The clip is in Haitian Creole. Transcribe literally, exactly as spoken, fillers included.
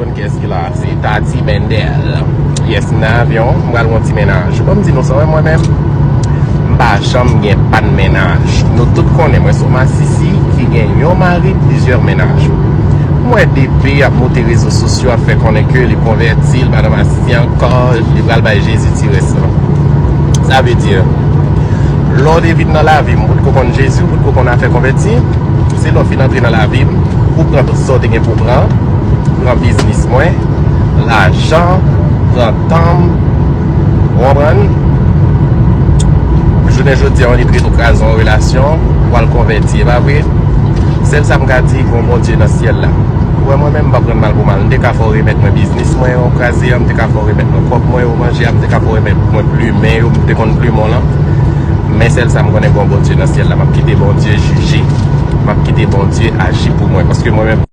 Konn kiyès ki la, se Tati Bendel. Yes, m nan avyon, m pral yon ti mennaj. Bon, m di nou sa, wè, mwen menm, m pa janm gen pa n mennaj. Nou tout konnen mwen se yon masisi ki gen yon mari, plizyè mennaj. M wè D P ap moute rezo sosyo, ap fè konnen ke li konvèti, li pa nan masisi ankò, li pral bay Jezi ti rès lan. Sa vle di, lè w te vin nan lavi m, ou potko konn Jezi, ou potko konn afè konvèti, se lè w fin antre nan lavi m, ou pran tout sa w te gen pou w pran, pran biznis mwen, lajan, pran tan m, ou konprann? Jounen jodi a, on li trete w kraze yon relasyon, w al konvèti, e pa vre? Sèl sa m ka di, gon Bondye nan syèl la. Ou wè, mwen menm, m pa pran mal pou mal. M te ka fè w remèt mwen biznis mwen, ou kraze a, m te ka fè w remèt mwen kòb mwen, ou manje a, m te ka fè w remèt mwen plimen yo, m te konn plimen w lan. Men sèl sa m konnen, gon Bondye nan syèl la, m ap kite Bondye jije. M ap kite Bondye aji pou mwen, paske mwen menm,